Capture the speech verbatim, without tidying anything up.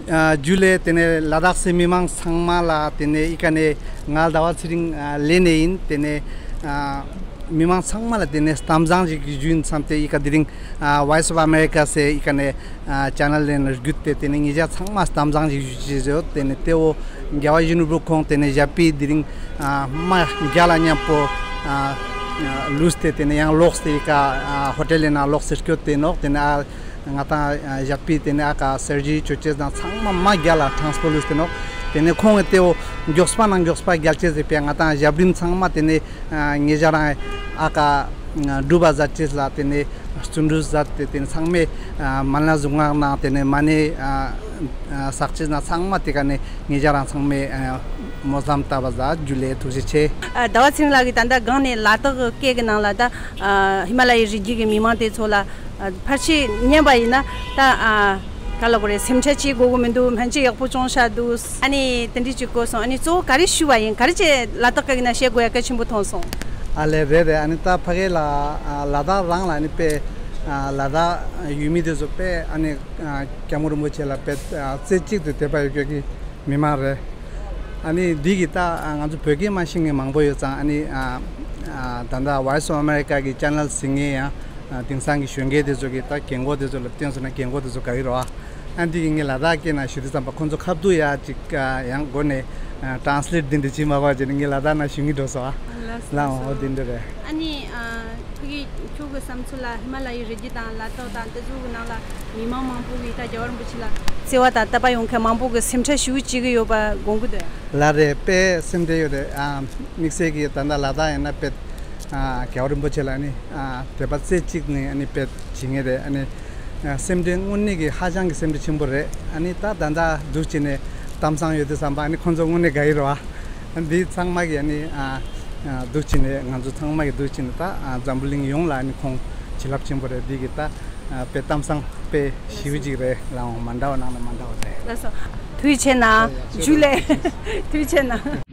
ཨ་ཇུ་ལེ། དེ་ནས་ལ་དྭགས་སི་མི་མང་ཚང་མ་ལ་དེ་ནས་ཨི་ཀ་ནས་ང་ཟླ་བ་ཚེ་རིང་ཨ་ལེ་ནས་ཡིན། དེ་ནས་ཨ་མི་མང་ཚང་མ་ལ་དེ་ནས་གཏམ་བཟང་ཞིག་ཞུ་ཡིན་བསམ་སྟེ། ཨི་ཀ་དེ་རིང་ཨ་Voice of America ཟེར་ཨི་ཀ་ནས་ཨ་ཅེ་ནལ་ལེན་ལ་བརྒྱུད་དེ་དེ་ནས་ངེད་ཅག་ཚང་མ་གཏམ་བཟང་ཞིག་ཞུ་ཅེས་ཡོད། དེ་ནས་ཏེ་བོ་རྒྱལ་བ་ཡིད་བཞིན་ནོར་བུ་ཁོང་དེ་ནས་ཞབས་པུས་དེ་རིང་ཨ་མ་རྒྱལ་ལ་མཉམ་པོ་ཨ་ལུས་ཏེ་དེ་ནས་ཡང་ལོག་སྟེ་ཨི་ཀ་ཨ་ཧོ་ཊེལ་ནང་ལོག་སྟེ་སྐྱོད་དེ་ནོག། དེ་ནས་ཨ་ང་དང་ཨ་ཞབས་པུས་དེ་ནས་ཨ་ཀ་སར་ཇི་རི་ཅོ་ཅེས་དང་ཚང་མ་མ་རྒྱལ་ལ་ཊ་རན་སི་པོར་ཊ་ལུས་ཏེ་ནོག། དེ་ནས་ཁོང་གི་ཏེ་བོ་མགྱོགས་པ་ནང་མགྱོགས་པ་རྒྱལ་ཅེས་ཟེར་པས། ང་དང་ཞབས་རིམ་ཚང་མ་དེ་ནས་ཨ་ངེད་ཅག་རང་ཨ་ཀ་སྒྲུབ་པ་མཛད་ཅེས་ལ་དེ་ནས་བརྩོན་འགྲུས་མཛད་དེ་དེ་ནས་ཚང་མས་ཨ་མ་ཎི་གཟུངས་སྔགས་ནང་དེ་ནས་མ་ཎི་ཨ་ཨ་བསགས་ཅེས་ནང་ཚང་མ་དེ་ཀ་ནས་ངེད་ཅག་རང་ཚང་མས་ཨ་སྨོན་ལམ་བཏབ་པ་མཛད། ཇུ་ལེ། ཐུགས་རྗེ་ཆེ། ཨ་ཟླ་བ་ཚེ་རིང་ལགས་ཀྱིས་ད་ལྟ་སྒང་ནས་ལ་དྭགས་སྐད་ཀྱི་ནང་ལ་ད་ཨ་ཧི་མ་ལ་ཡའི་རི་རྒྱུད་ཀྱི་མི་མང་དེ་ཚོ་ལ་ཨ་ཕལ་ཆེར་ཉན་པ་ཡིན་ན་ད་ཨ་ག་ལ་གོ་རེད། སེམས་ཁྲལ་བྱེད་དགོས་ཀྱི་མི་འདུག། སྨན་བཅོས་ཡག་པོ་བྱུང་ཤག་འདུག། ཨ་ནི་དེ་འདྲས་ཅིག་གོ་སོང་། ཨ་ནི་གཙོ་བོ་ག་རེ་ཞུ་བ་ཡིན། ག་རེ་བྱས་ལ་དྭགས་སྐད་ཀྱི་ནང་བཤད་དགོས་ཡ་གལ་ཆེན་པོ་མཐོང་སོང་། ཨ་ལས་རེད་རེད། ཨ་ནི་ད་ཕ་གི་ལ་ཨ་ལ་དྭགས་རང་ལ་ཨ་ནི་དཔེ་ཨ་ལ་དྭགས་ཡུལ་མི་དེ་ཚོ་དཔེ་ཨ་ནི་ཨ་སྐྱབས་མགོན་རིན་པོ་ཆེ་ལ་དཔེ་ཨ་རྩེ་གཅིག་ཏུ་དད་པ་ཡོད་མཁན་གྱི་མི་མང་རེད། ཨ་ནི་འདི་གི་ད་ང་ཚོ་བོད་སྐད་མ་ཤེས་མཁན་མང་པོ་ཡོད་ཙང་། ཨ་ནི་ཨ་ཨ་ད་ལྟ་Voice of America གི་ཅེ་ནལ་གཟིགས་མཁན་ཡང་ཨ་དེང་སང་གི་གཞོན་སྐྱེས་དེ་ཚོ་གི་ད་རྒན་གོག་དེ་ཚོ་ལ་བསྟན་སོང་ན་རྒན་གོག་དེ་ཚོ་དགའ་གི་རེད་བ། ཨ་འདི་གི་ངས་ལ་དྭགས་སྐད་ནང་ཞུ་དུས་ཙམ་པ་ཁོང་ཚོ་ཁ་ཐུག་ཡ་ཅིག་ཨ་ཡང་སྒོ་ནས་ཨ་ཊ་རན་སི་ལེཊ་འདི་འདྲ་བྱེད་མ་དགོས་བྱས་ནས་ངས་ལ་དྭགས་ནང་ཞུ་གི་འགྲོ་སོང་ཨ། ལགས་སོ། ལགས་འོ། འདི་འདྲ་རེད། ཨ་ནི་ཨ་ཕ་གི་ཁྱོད་ཀྱི་བསམ་ཚུལ་ལ་ཧི་མ་ལ་ཡའི་རི་རྒྱུད་དང་ལ་དྭགས་དང་དེ་ཚོ་གི་ནང་ལ་མི་མང་མང་པོ་གིས་ད་རྒྱལ་བ་རིན་པོ་ཆེ་ལ་བརྩེ་བ་དང་དད་པ་ཡོད་མཁན་མང་པོ་གིས་སེམས་ཁྲལ་ཞེ་པོ་བྱེད་ཀྱི་ཡོད་པ་དགོངས་ཀྱི་འདུག། ལགས་རེད། དཔེ་སེམས་ཁྲལ་ཡོད་རེད། ཨ་དམིགས་བསལ་གྱིས་ད་ལྟ་ལ་དྭགས་ཡིན་ན་དཔེ་ཨ་རྒྱལ་བ་རིན་པོ་ཆེ་ལ་ནི་ཨ་དད་པ་རྩེ་གཅིག་ནས་ཨ་ནི་དཔེ་བྱེད་མཁན་རེད། ཨ་ནི་ཨ་སེམས་ཁྲལ་དངོས་གནས་ཀྱི་ཧ་ཅང་གི་སེམས་ཁྲལ་ཆེན་པོ་རེད། ཨ་ནི་ད་ད་ལྟ་འདུག་བྱས་ནས་གཏམ་བཟང་ཡོད་དུས་ཙམ་པ་ཨ་ནི་ཁོང་ཚོ་དངོས་གནས་དགའ་ཡི་རེད་བ། འདི་ཚང་མ་གི་ཨ་ནི་ཨ་ཨ་འདུག་བྱས་ནས་ང་ཚོ་ཚང་མ་གི་འདུག་བྱས་ནས་ད་ཨ་འཛམ་བུ་གླིང་ཡོངས་ལ་ཨ་ནི་ཁོང་བྱིན་རླབས་ཆེན་པོ་རེད། འདི་གི་ད་ཨ་དཔེ་གཏམ་བཟང་དཔེ་ཞེ་པོ་ཅིག་རེད། ལགས་འོང་། མ་འདྲ་བ་ནང་ལ་མ་འདྲ་བ་རེད། ལགས་སོ། ཐུགས་རྗེ་ཆེ་གནང་། ཨ་ཡ། ཇུ་ལེ། ཐུགས་རྗེ་ཆེ་གནང་།